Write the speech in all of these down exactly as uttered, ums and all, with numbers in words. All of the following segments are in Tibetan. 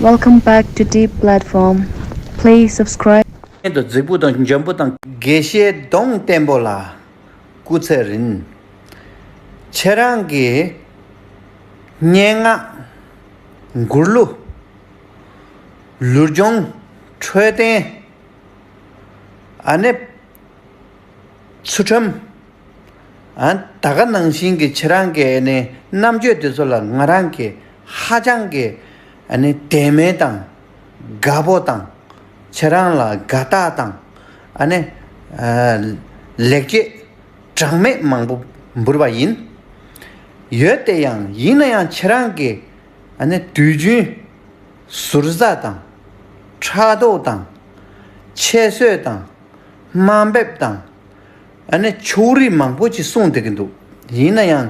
Welcome back to Deep Platform. Please subscribe. དུ་རྫིག་པོ་དང་འཇོན་པོ་དང་། དགེ་བཤེས་གདོང་བརྟན་པོ་ལ་སྐུ་ཚེ་རིང་། ཁྱེད་རང་གི་སྙན་ངག་མགུར་གླུ། ལུས་སྦྱོང་འཕྲོད་བསྟེན། ཨ་ནི་ཚུལ་ཁྲིམས། ཨ་ད་ག་ནང་བཞིན་གྱི་ཁྱེད་རང་གི་ཨ་ནི་རྣམ་དཔྱོད་དེ་ཚོ་ལ་ང་རང་གི་ཧ་ཅང་གི་ཨ་ནི་དད་མོས་དང་དགའ་པོ་དང་། ཁྱེད་རང་ལ་དགའ་རྟགས་དང་། ཨ་ནི་ཨ་ལེགས་སྐྱེས་གྲངས་མེད་མང་པོ་འབུལ་བ་ཡིན། ཡོད་དེ་ཡང་ཡིན་ན་ཡང་ཁྱེད་རང་གི་ཨ་ནི་དུས་རྒྱུན་ཟུར་ཟ་དང་། ཕྲག་དོག་དང་། ཁྱད་གསོད་དང་། དམའ་འབེབས་དང་། ཨ་ནི་ཕྱོགས་རིས་མང་པོ་ཅིག་གསུངས་བསྡད་ཀྱི་འདུག་ཡིན་ན་ཡང་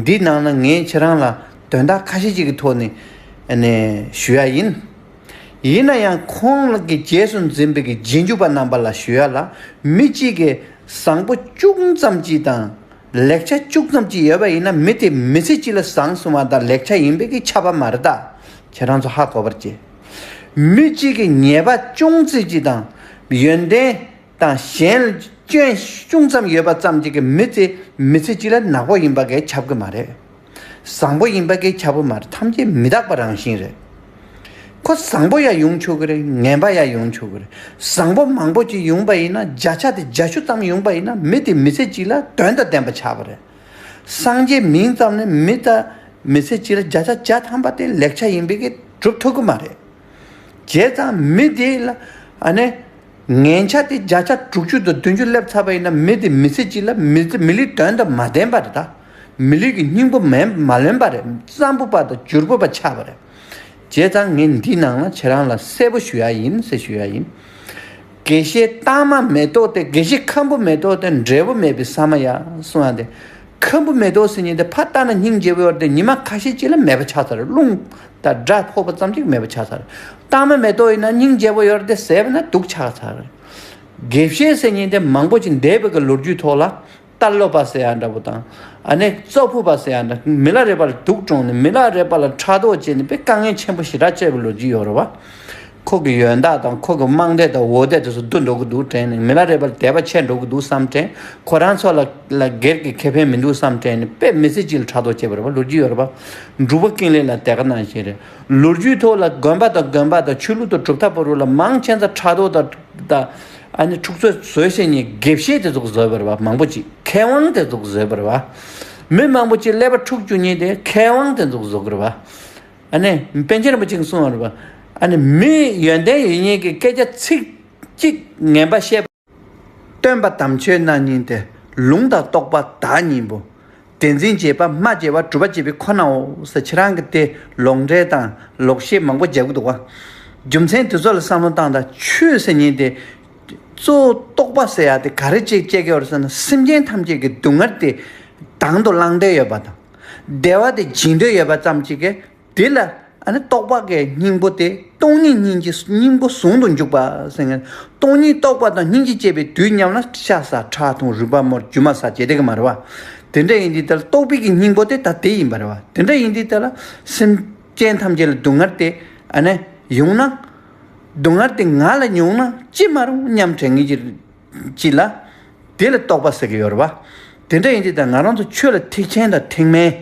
འདི་ནང་ན་ངས་ཁྱེད་རང་ལ་དོན་དག་ཁ་ཤས་ཅིག་གི་ཐོག་ནས་ཨ་ནི་ཞུ་ཡ་ཡིན། ཡིན་ན་ཡང་ཁོང་གི་རྗེས་སུ་འཛིན་པའི་གི་རྗེས་འཇུག་པ་རྣམ་པ་ལ་ཞུ་ཡ་ལ། མི་གཅིག་གིས་བཟང་པོ་ཅུང་ཙམ་ཅིག་དང་། ལེགས་ཆ་ཅུང་ཙམ་ཅིག་ཡོད་པ་ཡིན་ན། མི་དེ་མི་ཚེ་གཅིག་ལ་བཟང་སོང་བ་དང་ལེགས་ཆ་ཡིན་པའི་གི་ཁྱབ་པ་མ་རེད་ད། ཁྱེད་རང་ཚོ་ཧ་གོ་བར་བྱེད། མི་གཅིག་གི་ཉེས་པ་ཅུང་ཙམ་ཅིག་དང་། ཡོན་ཏན་དང་གཞན་ལ་སྐྱོན་ཅུང་ཙམ་ཡོད་པ་ཙམ་ཅིག་གིས་མི་ཚེ་མི་ཚེ་གཅིག་ལ་ནག་པོ་ཡིན་པ་གི་ཁྱབ་གི་མ་རེད། བཟང་པོ་ཡིན་པ་གི་ཁྱབ་གི་མ་རེད། ཐམས་ཅད་མི་རྟག་པ་རང་བཞིན་རེད། ཁོ་བཟང་པོ་ཡང་ཡོང་ཆོག་གི་རེད། ངན་པ་ཡང་ཡོང་ཆོག་གི་རེད། བཟང་པོ་མང་པོ་ཅིག་ཡོང་པ་ཡིན་ན། བརྒྱ་ཆ་དེ་བརྒྱད་ཅུ་ཙམ་ཡོང་པ་ཡིན་ན། མི་དེ་མི་ཚེ་གཅིག་ལ་དོན་དང་ལྡན་པ་ཆགས་པ་རེད། སངས་རྒྱས་མིང་ཙམ་ནས་མི་ད་མི་ཚེ་གཅིག་ལ་བརྒྱ་ཆ་བརྒྱ་ཐམ་པ་དེ་ལེགས་ཆ་ཡིན་པའི་གི་སྒྲུབ་ཐུབ་གི་མ་རེད། བྱས་ཙང་མི་དེ་ལ་ཨ་ནི་ངན་ཆ་དེ་བརྒྱ་ཆ་དྲུག་ཅུ་དང་བདུན་ཅུ་སླེབས་ཚར་བ་ཡིན་ན། མི་དེ་མི་ཚེ་གཅིག་ལ་མི་ཚེ་མི་ལུས་དོན་དང་མ་ལྡན་པ་རེད་ད། མི་ལུས་ཀྱི་སྙིང་པོ་མེད་མ་ལོན་པ་རེད། གཙང་པོ་པ་དང་བྱུར་པོ་པ་ཆགས་པ་རེད། བྱས་ཙང་ངས་འདི་ནང་ལ་ཁྱེད་རང་ལ་གསལ་པོ་ཞུ་ཡ་ཡིན་ཟེར་ཞུ་ཡ་ཡིན། དགེ་བཤེས་གཏའ་མ་མེ་ཏོག་སྟེ། དགེ་བཤེས་ཁམ་བུ་མེ་ཏོག་སྟེ། འབྲས་བུ་མེད་པའི་ཟ་མ་ཡ་གསུང་ཡ་དེ། ཁམ་བུ་མེ་ཏོག་ཟེར་མཁན་དེ་ཕར་བལྟས་ན་སྙིང་རྗེ་པོ་ཡོད་རེད་དེ། ཉི་མ་ཁ་ཤས་ཅིག་ལ་མེད་པ་ཆགས་ཚར་རེད། རླུང་དང་སྒྲ་ཕོག་པ་ཙམ་ཅིག་མེད་པ་ཆགས་ཚར་རེད། གཏའ་མ་མེ་ཏོག་ཡིན་ན་སྙིང་རྗེ་པོ་ཡོད་རེད་དེ། ཟས་པ་ན་དུག་ཆགས་ཚར་རེད། དགེ་བཤེས་ཟེར་མཁན་དེ་མང་པོ་ཅིག་འདས་པའི་གི་ལོ་རྒྱུས་ཐོག་ལ། རྟ་ལོག་པ་ཟེར་ཡ་འདྲ་པོ་དང་། ཨ་ནི་གཙོ་ཕུད་པ་ཟེར་ཡ་འདྲ། མི་ལ་རས་པ་ལ་དུག་བཀྲོངས་ནས། མི་ལ་རས་པ་ལ་ཕྲག་དོག་བྱས་ནས། དཔེ་དཀའ་ངལ་ཆེན་པོ་ཞེ་དྲག་སྤྱད་པའི་ལོ་རྒྱུས་ཡོད་རེད་པ། ཁོ་གི་ཡོན་བདག་དང་ཁོ་གི་དམངས་སྡེ་དང་འོ་སྡེ་དེ་ཚོ་བསྡུ་འགྲོ་གི་འདུག་དྲན་ནས། མི་ལ་རས་པ་ལ་དད་པ་ཆེ་འགྲོ་གི་འདུག་བསམ་དྲན། ཁོ་རང་ཚོ་ལ་ལ་སྒེར་གྱི་ཁེ་ཕན་མི་འདུག་བསམ་དྲན་ནས། དཔེ་མི་ཚེ་གཅིག་ལ་ཕྲག་དོག་བྱས་པ་རེད་པ། ལོ་རྒྱུས་ཡོད་རེད་པ། འབྲུག་པ་ཀུན་ལེགས་ལ་དེ་ག་ནང་བཞིན་རེད། ལོ་རྒྱུས་ཐོག་ལ་དགོན་པ་དང་དགོན་པ་དང་ཆོས་ལུགས་དང་གྲུབ་མཐའ་བར་དུ་ལ་མང་ཆེ་ས་ཕྲག་དོག་དང་། ད་ཨ་ནི་འཁྲུག་རྩོད་བཟོས་ཟེར་མཁན་དགེ་བཤེས་དེ་ཚོ་བཟོས་པ་རེད་པ། མང་པོ་ཅིག་མཁས་དབང་དེ་ཚོ་བཟོས་པ་རེད་པ། མི་མང་པོ་ཅིག་ཀླད་པ་འཁྲུག་བཅུག་མཁན་དེ་མཁས་དབང་དེ་ཚོ་བཟོ་གི་རེད་པ། ཨ་ནི་པཎ་ཆེན་རིན་པོ་ཆེས་གསུངས་པ་རེད་པ། ཨ་ནི་མི་ཡོན་ཏན་ཡོད་མཁན་གྱི་སྐད་ཆ་ཚིག་གཅིག་ངན་པ་བཤད་པ། སྟོན་པ་དམ་ཆོས་རྣམ་གཉིས་ཏེ། ལུང་དང་རྟོགས་པ་བདག་གཉིས་པོ། དེ་འཛིན་བྱེད་པ་སྨྲ་བྱེད་པ་སྒྲུབ་པ་བྱེད་པའི་ཁོ་ནའོ་ཟེར། ཁྱེད་རང་གིས་དེ་ལོག་འགྲེལ་དང་ལོག་བཤད་མང་པོ་བརྒྱབ་ཀྱི་འདུག་པ། རྒྱུ་མཚན་དེ་ཚོ་ལ་བསམ་བློ་བཏང་དང་། ཆོས་ཟེར་མཁན་དེ་གཙོ་བོ་རྟོགས་པ་ཟེར་ཡ་དེ་ག་རེ་བྱེད་བྱེད་ཀྱི་ཡོད་རེད་ཟེར་ན། སེམས་ཅན་ཐམས་ཅད་ཀྱི་སྡུག་བསྔལ་དེ་དང་དུ་བླང་འདོད་ཡོད་པ་དང་། བདེ་བ་དེ་སྦྱིན་འདོད་ཡོད་པ་ཙམ་ཅིག་གིས། དེ་ལ་ཨ་ནི་རྟོགས་པ་གི་སྙིང་པོ་དེ། སྟོང་ཉིད་སྙིང་རྗེ་སྙིང་པོ་ཟུང་དུ་འཇུག་པ་ཟེར་མཁན། སྟོང་ཉིད་རྟོགས་པ་དང་སྙིང་རྗེ་སྐྱེས་པའི་དུས་མཉམ་ལ་ཤ་ཟ། ཁྲག་འཐུང་། རུས་པ་མོར། རྒྱུ་མ་ཟ་བྱེད་བསྡད་ཀྱི་མ་རེད་པ། དེ་འདྲ་ཡིན་དུས་ད་རྟོགས་པའི་གི་སྙིང་པོ་དེ་ད་དེ་ཡིན་པ་རེད་པ། དེ་འདྲ་ཡིན་དུས་ད་ལ་སེམས་ཅན་ཐམས་ཅད་ལ་སྡུག་བསྔལ་དེ་ཨ་ནི་ཡོང་ན། སྡུག་བསྔལ་དེ་ང་ལ་མྱོང་ན་ཅི་མ་རུང་སྙམ་དྲན་མཁན་གྱི་ཅིག་ལ། དེ་ལ་རྟོགས་པ་ཟེར་གྱི་ཡོད་རེད་པ། དེ་འདྲ་ཡིན་དུས་ད་ང་རང་ཚོ་ཆོས་ལ་ཐེག་ཆེན་དང་ཐེག་དམན།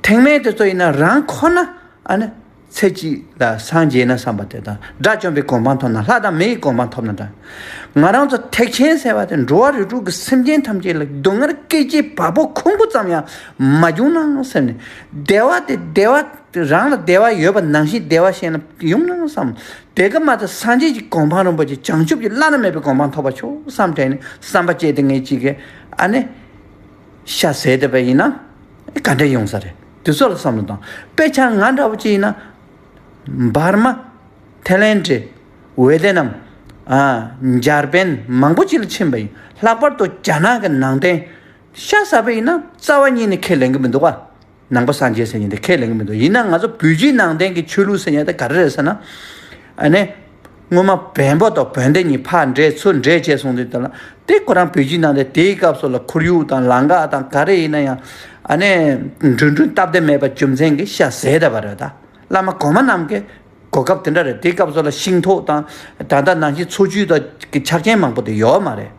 ཐེག་དམན་དེ་ཚོ་ཡིན་ན་རང་ཁོ་ན་ཨ་ནི་ཚེ་གཅིག་ལ་སངས་རྒྱས་ན་བསམ་པ་དེ་དང་། དགྲ་བཅོམ་པའི་གོ་འཕང་ཐོབ་ན། ལྷ་དང་མི་ཡི་གོ་འཕང་ཐོབ་ན་འདྲ། ང་རང་ཚོ་ཐེག་ཆེན་ཟེར་བ་དེ་འགྲོ་བ་རིགས་དྲུག་གི་སེམས་ཅན་ཐམས་ཅད་ལ་སྡུག་བསྔལ་སྐད་ཅིག་བ་སྤུ་ཁུང་བུ་ཙམ་ཡང་མ་བྱུང་ན་ཟེར་ནས། བདེ་བ་དེ་བདེ་བ། རང་ལ་བདེ་བ་ཡོད་པ་ནང་བཞིན་བདེ་བ་གཞན་ལ་ཡོང་ན་བསམ། དེ་ག་མ་ཚད་སངས་རྒྱས་ཀྱི་གོ་འཕང་རིན་པོ་ཆེ། བྱང་ཆུབ་ཀྱི་བླ་ན་མེད་པའི་གོ་འཕང་ཐོབ་པ་ཆོག་བསམ་དྲན་ནས་བསམ་པ་བཅད་དེ་ངས་ཅིག་གི་ཨ་ནི་ཤ་ཟས་བསྡད་པ་ཡིན་ན་ག་འདྲ་ཡོང་ས་རེད། དེ་ཚོ་ལ་བསམ་བློ་བཏང་། དཔེ་ཆ་ང་འདྲ་བོ་ཅིག་ཡིན་ན། འབར་མ། ཐའི་ལེན་ཌི། ཝེ་ཏེ་ནམ། ཨ། འཇར་པན། མང་པོ་ཅིག་ལ་ཕྱིན་པ་ཡིན། ལྷག་པར་དུ་རྒྱ་ནག་གི་ནང་བསྟན་ཤ་ཟ་བ་ཡིན་ན་རྩ་བ་ཉིད་ནས་ཁས་ལེན་གྱི་མི་འདུག་པ། ནང་པ་སངས་རྒྱས་ཟེར་མཁན་དེ་ཁས་ལེན་གྱི་མི་འདུག་ཡིན་ན་ང་ཚོ་བོད་བརྒྱུད་ནང་བསྟན་གྱི་ཆོས་ལུགས་ཟེར་མཁན་དེ་ག་རེ་རེད་ཟེར་ན། ཨ་ནི། སྔོན་མ་བོན་པོ་དང་བོན་སྡེ་གཉིས་ཕར་འདྲེས་ཚུར་འདྲེས་བྱས་སོང་དུས་ད་ལ། དེ་ཁོ་རང་བོད་བརྒྱུད་ནང་བསྟན་དེའི་སྐབས་སུ་ལ་ཁོར་ཡུག་དང་ལམ་ཁ་དང་ག་རེ་ཡིན་ན་ཡང་། ཨ་ནི། འགྲོ་གྲོན་སྟབས་བདེ་མེད་པ་རྒྱུ་མཚན་གྱིས་ཤ་ཟས་བསྡད་པ་རེད་ད། བླ་མ་གོང་མ་རྣམས་ཀྱིས། གོ་སྐབས་དེ་འདྲ་རེད། དེའི་སྐབས་སུ་ལ་ཤིང་ཐོག་དང་ད་ལྟ་ནང་བཞིན་འཚོ་བཅུད་དང་གི་ཆ་རྐྱེན་མང་པོ་དེ་ཡོད་མ་རེད།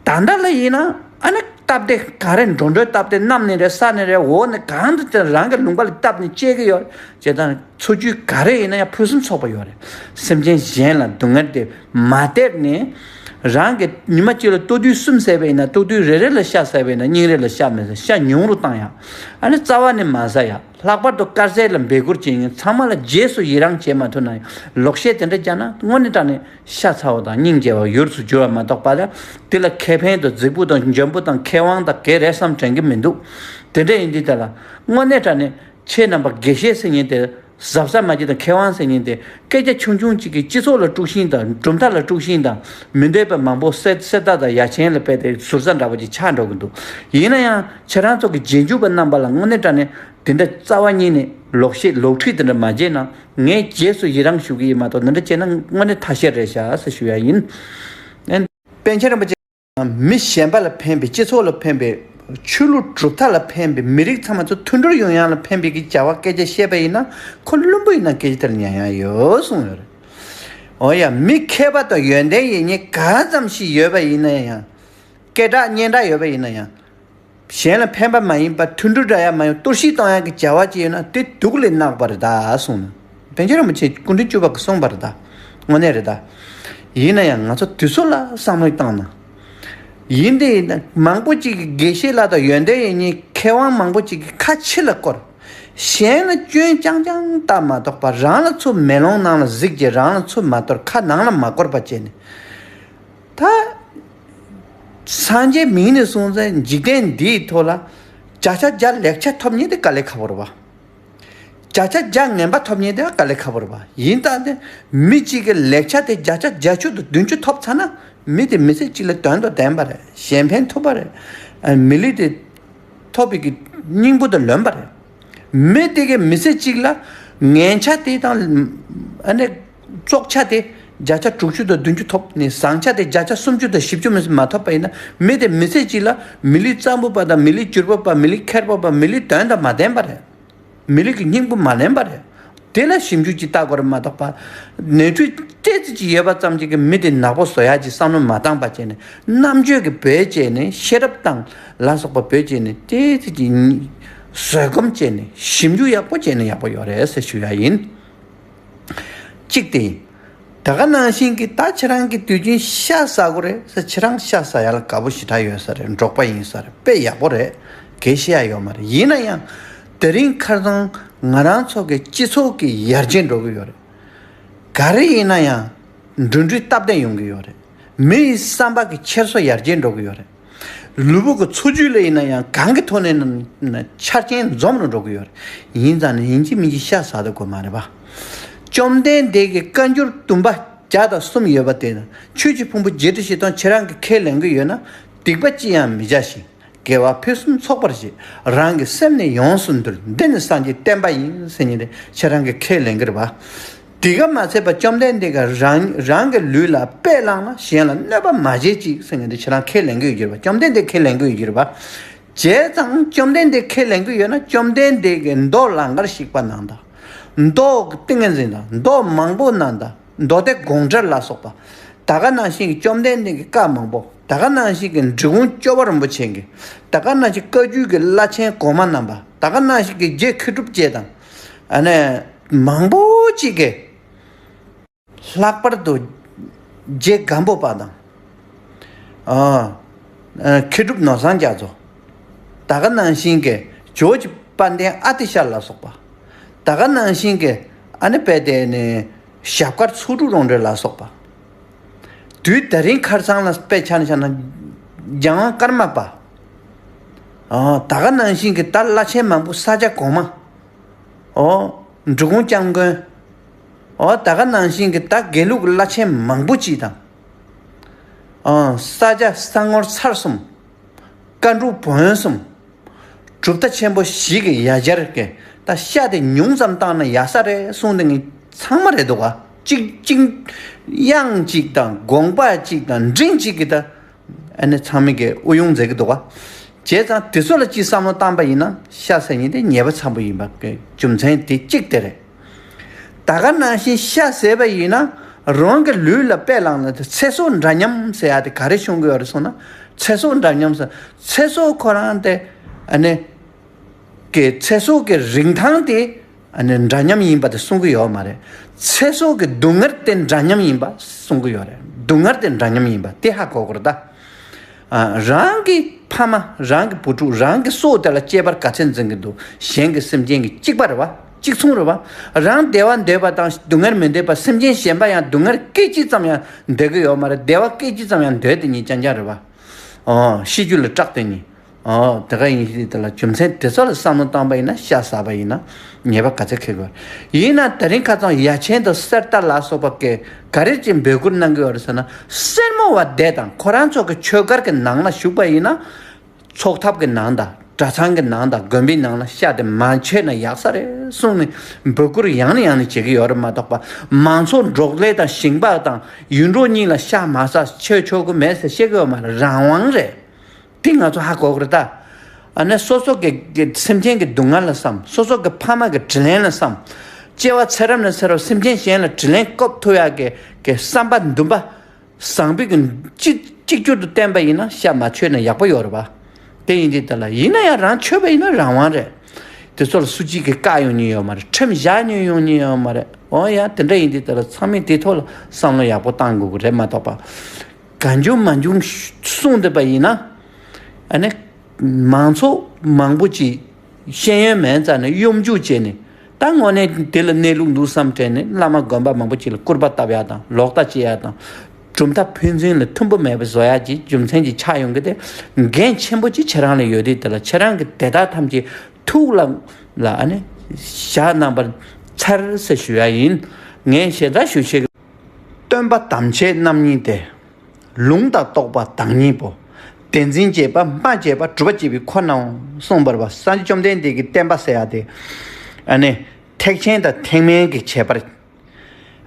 ད་ལྟ་ལ་ཡིན་ན་ཨ་ནི་སྟབས་བདེ་ག་རེ་འགྲོ་འགྲོའི་སྟབས་བདེ་གནམ་ནས་རེད། ས་ནས་རེད། འོག་ནས་གང་དུ་ཅང་རང་གི་ལུང་པ་ལ་བཏབ་ནས་སྤྱད་ཀྱི་ཡོད། བྱས་ཙང་འཚོ་བཅུད་ག་རེ་ཡིན་ན་ཡང་ཕུན་སུམ་ཚོགས་པ་ཡོད་རེད། སེམས་ཅན་གཞན་ལ་སྡུག་བསྔལ་དེ་མ་སྟེར་ནས། རང་གི་ཉི་མ་གཅིག་ལ་ལྟོ་ཐུན་གསུམ་ཟས་པ་ཡིན་ན་ལྟོ་ཐུན་རེ་རེ་ལ་ཤ་ཟས་པ་ཡིན་ན་སྙིང་རེ་ལ་ཤ་མི་ཟ། ཤ་ཉུང་རུ་བཏང་ཡ། ཨ་ནི་རྩ་བ་ནས་མ་ཟ་ཡ། ལྷག་པར་དུ་དཀར་ཟས་ལ་འབད་བཀུར་བྱེད་མཁན་ཚང་མ་ལ་རྗེས་སུ་ཡི་རང་བྱེད་མ་ཐུབ་ན་ཡང་ལོག་བཤད་དེ་འདྲ་རྒྱག་ན་དངོས་གནས་དྲང་གནས་ཤ་ཚ་བ་དང་སྙིང་རྗེ་བ་ཡུལ་དུ་འགྱུར་བ་མ་གཏོགས་པ་ལ། དེ་ལ་ཁེ་ཕན་དང་རྫིག་པོ་དང་འཇོན་པོ་དང་མཁས་དབང་དང་ག་རེ་བསམ་དྲན་གྱི་མི་འདུག། དེ་འདྲ་ཡིན་དུས་ད་ལ་དངོས་གནས་དྲང་གནས་ཁྱེད་རྣམ་པ་དགེ་བཤེས་ཟེར་མཁན་དེ། གཟབ་གཟབ་མ་བྱེད་དང་མཁས་དབང་ཟེར་མཁན་དེ་སྐད་ཆ་ཆུང་ཆུང་གཅིག་གིས་སྤྱི་ཚོགས་ལ་དཀྲུག་ཤིང་དང་གྲུབ་མཐའ་ལ་དཀྲུག་ཤིང་དང་མི་འདོད་པ་མང་པོ་གསེར་གསེར་རྟ་དང་ཡ་ཆེན་ལ་དཔེ་དེ་ཟུར་ཟ་འདྲ་པོ་ཅིག་ཆགས་འགྲོ་གི་འདུག། ཡིན་ན་ཡང་ཁྱེད་རང་ཚོ་གི་རྗེས་འཇུག་པ་རྣམ་པ་ལ་དངོས་གནས་དྲང་གནས་དེ་འདྲ་རྩ་བ་ཉིད་ནས་ལོག་བཤད་ལོག་ཁྲིད་དེ་འདྲ་མ་བྱས་ན་ངས་རྗེས་སུ་ཡི་རང་ཞུ་གི་ཡིན་མ་གཏོགས་འདི་འདྲ་བྱས་ན་དངོས་གནས་ཐ་ཤལ་རེད་ཤག་ཟེར་ཞུ་ཡ་ཡིན། པཎ་ཆེན་རིན་པོ་ཆེ། མི་གཞན་པ་ལ་ཕན་པའི་སྤྱི་ཚོགས་ལ་ཕན་པའི་ཆོས་ལུགས་གྲུབ་མཐའ་ལ་ཕན་པའི་མི་རིགས་ཚང་མ་ཚོ་མཐུན་སྒྲིལ་ཡོང་ཡག་ལ་ཕན་པའི་གི་བྱ་བ་སྐད་ཆ་བཤད་པ་ཡིན་ན་ཁོ་བླུན་པོ་ཡིན་ན་སྐད་ཆ་དེར་ཉན་ཡག་ཡོད་གསུངས་ཡོད་རེད། འོ་ཡ། མི་མཁས་པ་དང་ཡོན་ཏན་ཡིན་མཁན་ག་ཙམ་ཞིག་ཡོད་པ་ཡིན་ན་ཡང་། སྐད་གྲགས་སྙན་གྲགས་ཡོད་པ་ཡིན་ན་ཡང་། གཞན་ལ་ཕན་པ་མ་ཡིན་པ་མཐུན་སྒྲིལ་འདྲ་ཡ་མ་ཡོང་གཏོར་བཤིག་གཏོང་ཡག་གི་བྱ་བ་ཅིག་ཡོད་ན་དེ་སྡུག་ལས་ནག་པ་རེད་ད་གསུངས་ནས། པཎ་ཆེན་རིན་པོ་ཆེ་སྐུ་ཕྲེང་བཅུ་པ་གི་གསུངས་པ་རེད་ད། དངོས་གནས་རེད་ད། ཡིན་ན་ཡང་ང་ཚོ་དུས་ཚོད་ལ་བསམ་བློ་བཏང་ན། ཡིན་དེ་ཡིན་ན་མང་པོ་ཅིག་གི་དགེ་བཤེས་ལགས་དང་ཡོན་ཏན་ཡིན་མཁན་མཁས་དབང་མང་པོ་ཅིག་གི་ཁ་ཕྱི་ལ་བསྐོར། གཞན་ལ་སྐྱོན་རྐྱང་རྐྱང་བཏབ་མ་གཏོགས་པ་རང་ལ་ཚུར་མེ་ལོང་ནང་ལ་གཟིགས་རྗེས་རང་ལ་ཚུར་མ་གཏོར་ཁ་ནང་ལ་མ་བསྐོར་པ་བྱས་ནས། ད། སངས་རྒྱས་མིང་ནས་གསུངས་ཚེ་འཇིག་རྟེན་འདིའི་ཐོག་ལ། བརྒྱ་ཆ་བརྒྱ་ལེགས་ཆ་ཐོབ་མཁན་དེ་དཀའ་ལས་ཁག་པོ་རེད་པ། བརྒྱ་ཆ་བརྒྱ་ངན་པ་ཐོབ་མཁན་དེ་དཀའ་ལས་ཁག་པོ་རེད་པ། ཡིན་ད་དེ། མི་གཅིག་གི་ལེགས་ཆ་དེ་བརྒྱ་ཆ་བརྒྱད་ཅུ་དང་བདུན་ཅུ་ཐོབ་ཚར་ན། མི་དེ་མི་ཚེ་གཅིག་ལ་དོན་དང་ལྡན་པ་རེད། གཞན་ཕན་ཐོགས་པ་རེད། ཨ། མི་ལུས་དེ། ཐོབ་པའི་གི་སྙིང་པོ་དང་ལོན་པ་རེད། མི་དེ་གའི་མི་ཚེ་གཅིག་ལ་ངན་ཆ་དེ་དང་། ཨ་ནི། བཙོག་ཆ་དེ་བརྒྱ་ཆ་དྲུག་ཅུ་དང་བདུན་ཅུ་ཐོབ་ནས་བཟང་ཆ་དེ་བརྒྱ་ཆ་སུམ་ཅུ་དང་བཞི་བཅུ་མི་མ་ཐོབ་པ་ཡིན་ན་མི་དེ་མི་ཚེ་གཅིག་ལ་མི་ལུས་གཙང་པོ་པ་དང་མི་ལུས་འགྱུར་བ་པ། མི་ལུས་མཁས་པ་པ། མི་ལུས་དོན་དང་མ་ལྡན་པ་རེད། མི་ལུས་ཀྱི་སྙིང་པོ་མ་ལེན་པ་རེད། དེ་ལ་ཞིབ་འཇུག་ཅིག་བལྟ་དགོས་རེད་མ་གཏོགས་པ། ནོར་འཁྲུལ་ཏོག་ཙམ་ཅིག་ཡོད་པ་ཙམ་ཅིག་གིས་མི་དེ་ནག་པོ་བཟོ་ཡག་ཅིག་བསམ་བློ་མ་བཏང་པ་བྱས་ནས་རྣམ་དཔྱོད་ཀྱི་བོད་བྱས་ནས་ཤེས་རབ་དང་ལ་སོགས་པ་བོད་བྱས་ནས་ཏོག་ཙམ་ཅིག་བཟོད་སྒོམ་བྱས་ནས་ཞིབ་འཇུག་ཡག་པོ་བྱས་ན་ཡག་པོ་ཡོད་རེད་ཟེར་ཞུ་ཡག་ཡིན། གཅིག་དེ་ཡིན། ད་ག་ནང་བཞིན་གྱི་ད་ཁྱེད་རང་གི་དུས་རྒྱུན་ཤ་ཟ་དགོས་རེད་ཟེར། ཁྱེད་རང་ཤ་ཟ་ཡ་ལ་དགའ་པོ་ཞེ་དྲག་ཡོད་ས་རེད། འབྲོག་པ་ཡིན་ས་རེད། དཔེ་ཡག་པོ་རེད། གལ་ཤེས་ཡ་ཡོད་མ་རེད། ཡིན་ན་ཡང་དེ་རིང་ཁ་སང་ང་རང་ཚོ་གི་སྤྱི་ཚོགས་ཀྱི་ཡར་རྒྱས་འགྲོ་གི་ཡོད་རེད། ག་རེ་ཡིན་ན་ཡང་འགྲོ་གྲོན་སྟབས་བདེ་ཡོང་གི་ཡོད་རེད། མི་ཡི་བསམ་པ་གི་འཁྱེར་སོ་ཡར་རྒྱས་འགྲོ་གི་ཡོད་རེད། ལུས་པོ་གི་འཚོ་བཅུད་ལ་ཡིན་ན་ཡང་གང་གི་ཐོག་ནས་ན་ཆ་རྐྱེན་འཛོམས་རུ་འགྲོ་གི་ཡོད་རེད། ཡིན་ཙང་ནས་ཡིན་གཅིག་མིན་གཅིག་ཤ་ཟ་དགོས་མ་རེད་པ། བཅོམ་ལྡན་འདས་ཀྱི་བཀའ་འགྱུར་དུམ་པ་བརྒྱ་དང་གསུམ་ཡོད་པ་དེ་དང་ཆོས་ཀྱི་ཕུང་པོ་བརྒྱད་ཁྲི་བཞི་སྟོང་ཁྱེད་རང་གིས་ཁས་ལེན་གྱི་ཡོད་ན་སྡིག་པ་ཅི་ཡང་མི་བྱ་ཞིང་། དགེ་བ་ཕུན་སུམ་ཚོགས་པར་བྱེད། རང་གི་སེམས་ནི་ཡོངས་སུ་འདུལ། འདི་ནི་སངས་རྒྱས་བསྟན་པ་ཡིན་ཟེར་མཁན་དེ་ཁྱེད་རང་གིས་ཁས་ལེན་གྱི་རེད་པ། དེ་ག་མ་ཚད་པ་བཅོམ་ལྡན་འདས་ཀྱིས་རང་རང་གི་ལུས་ལ་དཔེ་བླངས་ན་གཞན་ལ་གནོད་པ་མ་བྱེད་ཅིག་ཟེར་མཁན་དེ་ཁྱེད་རང་ཁས་ལེན་གྱི་ཡོད་ཀྱི་རེད་པ། བཅོམ་ལྡན་འདས་ཁས་ལེན་གྱི་ཡོད་ཀྱི་རེད་པ། བྱས་ཙང་བཅོམ་ལྡན་འདས་ཁས་ལེན་གྱི་ཡོད་ན་བཅོམ་ལྡན་འདས་ཀྱིས་མདོ་ལང་ཀར་གཤེགས་པ་གནང་དང་། མདོ་ཏིང་ངེ་འཛིན་དང་མདོ་མང་པོ་གནང་དང་། མདོ་སྡེ་དགོངས་འགྲེལ་ལ་སོགས་པ། ད་ག་ནང་བཞིན་གྱི་བཅོམ་ལྡན་འདས་ཀྱི་བཀའ་མང་པོ། ད་ག་ནང་བཞིན་གྱི་འབྲི་གུང་སྐྱོབ་པ་རིན་པོ་ཆེ་གི། ད་ག་ནང་བཞིན་བཀའ་བརྒྱུད་ཀྱི་བླ་ཆེན་གོང་མ་རྣམ་པ། ད་ག་ནང་བཞིན་གྱི་རྗེ་མཁས་གྲུབ་རྗེ་དང་། ཨ་ནི། མང་པོ་ཅིག་གི། ལྷག་པར་དུ། རྗེ་སྒམ་པོ་པ་དང་། ཨ། ཨ། མཁས་གྲུབ་ནོར་བཟང་རྒྱ་མཚོ། ད་ག་ནང་བཞིན་གྱི་ཇོ་བོ་རྗེ་དཔལ་ལྡན་ཨ་ཏི་ཤ་ལ་སོགས་པ། ད་ག་ནང་བཞིན་གྱི་ཨ་ནི་དཔེ་དེ་ནི་ཞབས་དཀར་ཚོགས་དྲུག་རོང་འདྲེན་ལ་སོགས་པ། དུས་ད་རིང་ཁ་སང་ལ་དཔེ་ཆ་ནས་ཆ་ན་རྒྱལ་དབང་ཀརྨ་པ། ཨོ། ད་ག་ནང་བཞིན་གྱི་ད་བླ་ཆེན་མང་པོ་ས་སྐྱ་གོང་མ། ཨོ། འབྲི་གུང་སྐྱབས་མགོན། ཨོ། ད་ག་ནང་བཞིན་གྱི་ད་དགེ་ལུགས་ཀྱི་བླ་ཆེན་མང་པོ་ཅིག་དང་། ཨོ། ས་སྐྱ་ས་ངོར་ཚར་གསུམ། བཀའ་འབྲུག་བོན་གསུམ། གྲུབ་མཐའ་ཆེན་པོ་བཞི་གི་ཡ་གྱལ་གྱི་ད་ཤ་དེ་ཉུང་ཙམ་བཏང་ན་ཡག་ས་རེད་གསུངས་དེ་ངས་ཚང་མ་རེད་འདུག་ག་གཅིག་གཅིག་དབྱངས་གཅིག་དང་དགོངས་པ་གཅིག་དང་འབྲིང་གཅིག་གི་ད་ཨ་ནི་ཚང་མས་གི་ཨུ་ཡོན་མཛད་གི་འདུག་ག་བྱས་ཙང་དེ་ཚོ་ལ་གཅིག་བསམ་བློ་བཏང་པ་ཡིན་ན་ཤ་ཟ་མཁན་དེ་ཉེས་པ་ཚ་པོ་ཡིན་པ་གི་རྒྱུ་མཚན་དེ་གཅིག་དེ་རེད། ད་ག་ནང་བཞིན་ཤ་ཟས་པ་ཡིན་ན་རང་གི་ལུས་ལ་དཔེ་བླངས་ན་དེ་ཚེ་སྲོག་འདྲ་མཉམ་ཟེར་ཡ་དེ་ག་རེ་བྱུང་གི་ཡོད་རེད་སོང་ན། ཚེ་སྲོག་འདྲ་མཉམ་ཟེར། ཚེ་སྲོག་ཁོ་རང་དེ་ཨ་ནི་གི་ཚེ་སྲོག་གི་རིན་ཐང་དེ་ཨ་ནི་འདྲ་མཉམ་ཡིན་པ་དེ་གསུང་གི་ཡོད་མ་རེད། ཚེ་སྲོག་གི་སྡུག་བསྔལ་དེ་འདྲ་མཉམ་ཡིན་པ་གསུང་གི་ཡོད་རེད། སྡུག་བསྔལ་དེ་འདྲ་མཉམ་ཡིན་པ་དེ་ཧ་གོ་དགོས་རེད་ད། ཨ། རང་གི་ཕ་མ། རང་གི་བུ་ཕྲུག། རང་གི་སྲོག་དེ་ལ་གཅེས་པར་ག་ཚད་འཛིན་གྱི་འདུག་གཞན་གྱི་སེམས་ཅན་གྱི་གཅིག་པ་རེད་བ། གཅིག་མཚུངས་རེད་བ། རང་བདེ་བ་འདོད་པ་དང་སྡུག་བསྔལ་མི་འདོད་པ། སེམས་ཅན་གཞན་པ་ཡང་སྡུག་བསྔལ་སྐད་ཅིག་ཙམ་ཡང་འདོད་ཀྱི་ཡོད་མ་རེད། བདེ་བ་སྐད་ཅིག་ཙམ་ཡང་འདོད་དེ་ཉིད་རྐྱང་རྐྱང་རེད་བ། ཨོ། ཤེས་རྒྱུད་ལ་སྐྲག་དེ་ཉིད། ཨོ། དེ་ག་ཡིན་ཞིག་དེ་ལ་རྒྱུ་མཚན་དེ་ཚོ་ལ་བསམ་བློ་བཏང་པ་ཡིན་ན། ཤ་ཟ་བ་ཡིན་ན་ཉེས་པ་ག་ཚད་འཁེལ་དགོས། ཡིན་ན་དེ་རིང་ཁ་སང་ཡ་ཆེན་དང་གསེར་རྟ་ལ་སོགས་པ་གིས་ག་རེ་ཅིག་འབོད་སྐུལ་གནང་གི་ཡོད་རེད་ཟེར་ན། སེར་མོ་བ་དེ་དང་ཁོ་རང་ཚོ་གི་ཆོས་སྒར་གྱི་ནང་ལ་བཞུགས་པ་ཡིན་ན། ཚོགས་ཐབ་ཀྱི་ནང་དང་གྲྭ་ཚང་གི་ནང་དང་དགོན་པའི་ནང་ལ་ཤ་དེ་མ་མཆོད་ན་ཡག་ས་རེད་གསུངས་ནས་འབོད་སྐུལ་ཡང་ནས་ཡང་ནས་བྱེད་ཀྱི་ཡོད་རེད་མ་གཏོགས་པ། མང་ཚོགས་འབྲོག་ལས་དང་ཞིང་པ་དང་ཡུལ་འབྲོག་གཉིས་ལ་ཤ་མ་ཟ། མཆོད་ཆོག་གི་མེད་ཟེར་བཤད་ཀྱི་ཡོད་མ་རེད། རང་དབང་རེད། དེ་ང་ཚོ་ཧ་གོ་གི་རེད་ད། ཨ་ནི་སོ་སོ་གི་གི་སེམས་ཅན་གྱི་སྡུག་བསྔལ་ལ་བསམ། སོ་སོ་གི་ཕ་མ་གི་དྲིན་ལན་ལ་བསམ། སྐྱེ་བ་ཚེ་རབས་ནས་ཚེ་རབས་སེམས་ཅན་གཞན་ལ་དྲིན་ལན་སྐོབ་ཐུབ་ཡག་གི་གི་བསམ་པ་འདུན་པ་བཟང་པོའི་གི་གཅིག་གཅིག་གྱུར་དུ་བསྟན་པ་ཡིན་ན་ཤ་མ་མཆོད་ན་ཡག་པོ་ཡོད་རེད་པ། དེ་ཡིན་དུས་དེ་ལ་ཡིན་ན་ཡང་རང་མཆོད་པ་ཡིན་ན་རང་དབང་རེད། དེ་ཚོ་ལ་སུ་གཅིག་གིས་བཀག་ཡོང་མཁན་ཡོད་མ་རེད། ཁྲིམས་བཞག་མཁན་ཡོང་མཁན་ཡོད་མ་རེད། འོ་ཡ། དེ་འདྲ་ཡིན་དུས་དེ་ལ་ཚང་མས་དེ་ཐོག་ལ་བསམ་བློ་ཡག་པོ་བཏང་དགོས་ཀྱི་རེད་མ་གཏོགས་པ། གང་བྱུང་མང་བྱུང་གསུངས་བསྡད་པ་ཡིན་ན། ཨ་ནི་མང་ཚོགས་མང་པོ་ཅིག་ཤེས་ཡོན་མེད་རྩ་ནས་གཡོ་སྒྱུ་བྱས་ནས། ད་དངོས་གནས་དེ་ལ་གནས་ལུགས་འདུག་བསམ་དྲན་ནས་བླ་མ་དགོན་པ་མང་པོ་ཅིག་ལ་སྐུར་པ་བཏབ་ཡག་དང་ལོག་ལྟ་བྱེད་ཡག་དང་། གྲུབ་མཐའ་ཕན་ཚུན་ལ་མཐུན་པོ་མེད་པ་བཟོ་ཡག་ཅིག་རྒྱུ་མཚན་ཅིག་ཆགས་ཡོང་གི། དེ་འགན་ཆེན་པོ་ཅིག་ཁྱེད་རང་ལ་ཡོད་དུས་དེ་ལ་ཁྱེད་རང་གི་དེ་དག་ཐམས་ཅད་ཐུགས་ལ་ལ་ཨ་ནི་བཞག་གནང་བར་འཚལ་ཟེར་ཞུ་ཡག་ཡིན། ངས་ཞེ་དྲག་ཞུ་ཤེས་ཀྱི། སྟོན་པ་དམ་ཆོས་རྣམ་གཉིས་ཏེ། ལུང་དང་རྟོགས་པ་བདག་ཉིད་པོ། བདེན་འཛིན་བཅས་པ་སྨྲ་བཅས་པ་སྒྲུབ་པ་བཅས་པའི་འཁོར་ནའོ། གསུངས་པ་རེད་པ། སངས་རྒྱས་བཅོམ་ལྡན་འདས་ཀྱི་བསྟན་པ་ཟེར་ཡག་དེ། ཨ་ནི་ཐེག་ཆེན་དང་ཐེག་དམན་གྱི་ཁྱད་པར།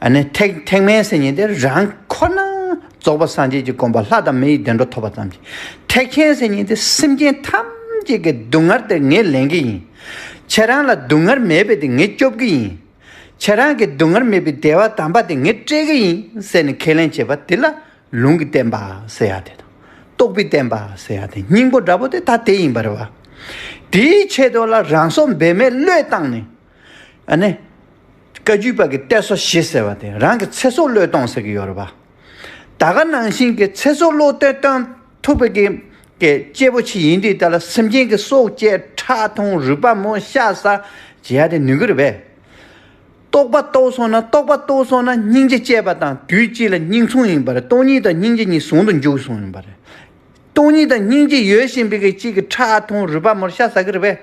ཨ་ནི་ཐེག་ཐེག་དམན་ཟེར་མཁན་དེ་རང་ཁོ་ན་རྫོགས་པ་སངས་རྒྱས་ཀྱི་གོ་འཕང་ལྷ་དང་མི་ཡི་བདེ་འགྲོ་ཐོབ་པ་ཙམ་གྱིས། ཐེག་ཆེན་ཟེར་མཁན་དེ་སེམས་ཅན་ཐམས་ཅད་ཀྱི་སྡུག་བསྔལ་དེ་ངས་ལེན་གྱི་ཡིན། ཁྱེད་རང་ལ་སྡུག་བསྔལ་མེད་པའི་དེ་ངས་སྐྱོབ་ཀྱི་ཡིན། ཁྱེད་རང་གི་སྡུག་བསྔལ་མེད་པའི་བདེ་བ་དམ་པ་དེ་ངས་སྤྲད་ཀྱི་ཡིན་ཟེར་ནས་ཁས་ལེན་བྱེད་པ་དེ་ལ་ལུང་གི་བསྟན་པ་ཟེར་ཡག་དེ་དང་། རྟོགས་པའི་བསྟན་པ་ཟེར་ཡག་དེ། སྙིང་པོ་འདྲ་པོ་དེ་ད་དེ་ཡིན་པ་རེད་བ། དེའི་ཆེད་དུ་ལ་རང་སྲོག་འབད་མེད་བློས་བཏང་ནས། ཨ་ནི། བཀའ་བརྒྱུད་པ་གི་གཏད་སོ་བཞི་ཟེར་བ་དེ་རང་གི་ཚེ་སྲོག་བློས་གཏོང་ཟེར་གྱི་ཡོད་རེད་པ། ད་ག་ནང་བཞིན་གྱི་ཚེ་སྲོག་བློས་གཏོང་གཏོང་ཐུབ་པའི་གི་གི་སྐྱེས་བུ་ཅིག་ཡིན་དུས་དེ་ལ་སེམས་ཅན་གྱི་སྲོག་བཅད། ཁྲག་འཐུང་། རུས་པ་མོ་ཤ་ཟ་བྱེད་ཡག་དེ་ནུས་ཀྱི་རེད་པས། རྟོགས་པ་རྟོགས་སོང་ན། རྟོགས་པ་རྟོགས་སོང་ན་སྙིང་རྗེ་སྐྱེས་པ་དང་དུས་གཅིག་ལ་སྙིང་མཚུངས་ཡིན་པ་རེད། སྟོང་ཉིད་དང་སྙིང་རྗེ་གཉིས་ཟུང་དུ་འཇུག་གསུངས་ཡིན་པ་རེད། སྟོང་ཉིད་དང་སྙིང་རྗེ་ཡོད་བཞིན་པའི་གི་གཅིག་གི་ཁྲག་འཐུང་། རུས་པ་མོར་ཤ་ཟ་གི་རེད་པས།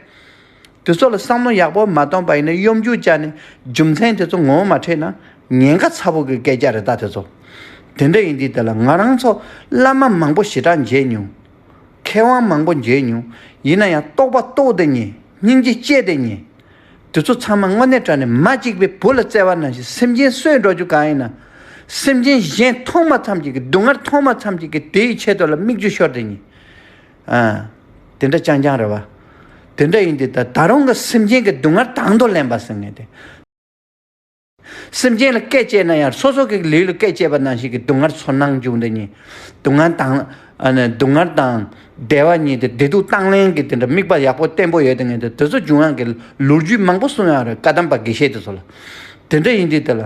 དེ་ཚོ་ལ་བསམ་བློ་ཡག་པོ་མ་གཏོང་པ་ཡིན་ན། གཡོ་སྒྱུ་བྱས་ནས་རྒྱུ་མཚན་དེ་ཚོ་ངོ་མ་འཕྲད་ན་ཉེན་ཁ་ཚ་པོ་གི་སྐད་ཆ་རེད་ད་དེ་ཚོ། དེ་འདྲ་ཡིན་དུས་དེ་ལ་ང་རང་ཚོ་བླ་མ་མང་པོ་ཞེ་དྲག་མཇལ་མྱོང་། མཁས་དབང་མང་པོ་མཇལ་མྱོང་། ཡིན་ན་ཡང་རྟོགས་པ་རྟོགས་བསྡད་མཁན། སྙིང་རྗེ་སྐྱེས་བསྡད་མཁན། དེ་ཚོ་ཚང་མ་དངོས་གནས་དྲང་གནས་མ་གཅིག་པའི་བུ་ལ་བརྩེ་བ་ནང་བཞིན་སེམས་ཅན་གསོས་འགྲོ་རྒྱུ་གང་ཡིན་ན། སེམས་ཅན་གཞན་མཐོང་མ་ཙམ་གཅིག་གི་སྡུག་བསྔལ་མཐོང་མ་ཙམ་གཅིག་གི་དེའི་ཆེད་དུ་ལ་མིག་ཆུ་ཤོར་བསྡད་མཁན། ཨ། དེ་འདྲ་རྐྱང་རྐྱང་རེད་བ། དེ་འདྲ་ཡིན་དུས་ད་ད་རུང་གི་སེམས་ཅན་གྱི་སྡུག་བསྔལ་དང་དུ་ལེན་པ་ཟེར་མཁན་དེ། སེམས་ཅན་ལ་སྐད་བཅད་ན་ཡང་སོ་སོ་གི་ལུས་ལ་སྐད་བཅད་པ་ནང་བཞིན་གྱི་སྡུག་བསྔལ་ཚོར་སྣང་བྱུང་བསྡད་མཁན། སྡུག་བསྔལ་དང་། ཨ་ནི་སྡུག་བསྔལ་དང་བདེ་བ་གཉིས་དེ་བདེ་སྡུག་བཏང་ལེན་གྱི་དེ་འདྲ་དམིགས་པ་ཡག་པོ་བརྟན་པོ་ཡོད་དེ་ངས་དེ་དེ་ཚོ་འབྱུང་ཡག་གི་ལོ་རྒྱུས་མང་པོ་གསུངས་ཡག་རེད། བཀའ་གདམས་པ་དགེ་བཤེས་དེ་ཚོ་ལ། དེ་འདྲ་ཡིན་དུས་དེ་ལ་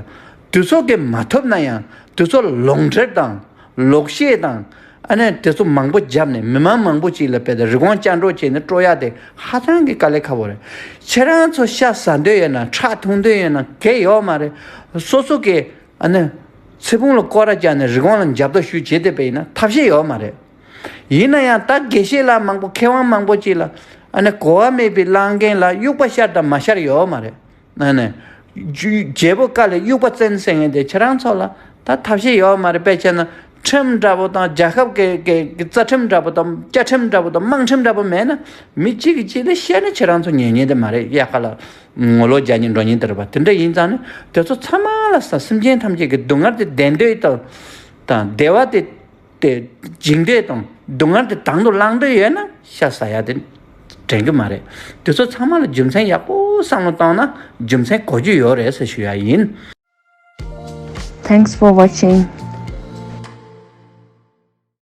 དེ་ཚོ་གིས་མ་ཐུབ་ན་ཡང་དེ་ཚོ་ལ་ལུང་འདྲེན་དང་ལོག་བཤད་དང་། ཨ་ནི་དེ་ཚོ་མང་པོ་བརྒྱབ་ནས་མི་མང་མང་པོ་ཅིག་ལ་དཔེ་དེ་རི་གོང་བཅག་འགྲོ་བྱས་ནས་སྤྲོ་ཡག་དེ་ཧ་ཅང་གི་དཀའ་ལས་ཁག་པོ་རེད། ཁྱེད་རང་ཚོ་ཤ་ཟ་འདོད་ཡོད་ན། ཁྲག་འཐུང་འདོད་ཡོད་ན་གལ་ཡོད་མ་རེད། སོ་སོ་གིས་ཨ་ནི་ཚེ་ཕུང་ལ་སྐོར་ར་བརྒྱབ་ནས་རི་གོང་ལ་འཇབ་རྡོ་གཞུས་བྱེད་བསྡད་པ་ཡིན་ན་ཐབས་ཤེས་ཡོད་མ་རེད། ཡིན་ན་ཡང་ད་དགེ་བཤེས་ལགས་མང་པོ། མཁས་དབང་མང་པོ་ཅིག་ལ་ཨ་ནི་གོ་བ་མེད་པའི་གླང་རྒན་ལ་དབྱུག་པ་ཤར་དང་མ་ཤར་ཡོད་མ་རེད། ཨ་ནི་རྒྱུ་རྒྱལ་པོ་བཀའ་ལ་དབྱུག་པ་བཙན་ཟེར་མཁན་དེ་ཁྱེད་རང་ཚོ་ལ་ད་ཐབས་ཤེས་ཡོད་མ་རེད། དཔེ་བྱས་ན་ཁྲིམས་འདྲ་པོ་དང་། རྒྱལ་ཁབ་ཀྱི་ཀྱི་ཀྱི་རྩ་ཁྲིམས་འདྲ་པོ་དང་། བཅའ་ཁྲིམས་འདྲ་པོ་དང་། དམངས་ཁྲིམས་འདྲ་པོ་མེད་ན། མི་གཅིག་གིས་གཅིག་ལ་བཤད་ན་ཁྱེད་རང་ཚོ་ཉན་མཁན་དེ་མ་རེད། དབྱར་ཁ་ལ་ངོ་ལོག་རྒྱག་མཁན་འགྲོ་མཁན་དེ་རེད་པ། དེ་འདྲ་ཡིན་ཙང་ནི་དེ་ཚོ་ཚང་མ་ལ་ས་སེམས་ཅན་ཐམས་ཅད་ཀྱི་སྡུག་བསྔལ་དེ་བདེན་འདོད་དང་དང་བདེ་བ་དེ་དེ་འཇིགས་འདོད་དང་སྡུག་བསྔལ་དེ་དང་དུ་བླང་འདོད་ཡོད་ན་ཤ་ཟ་ཡག་དེ་ དྲན་གྱི་མ་རེད། དེ་ཚོ་ཚང་མ་ལ་རྒྱུ་མཚན་ཡག་པོ་བསམ་བློ་བཏང་ན་རྒྱུ་མཚན་གོ་རྒྱུ་ཡོད་རེད་ཟེར་ཞུ་ཡ་ཡིན། Thanks for watching.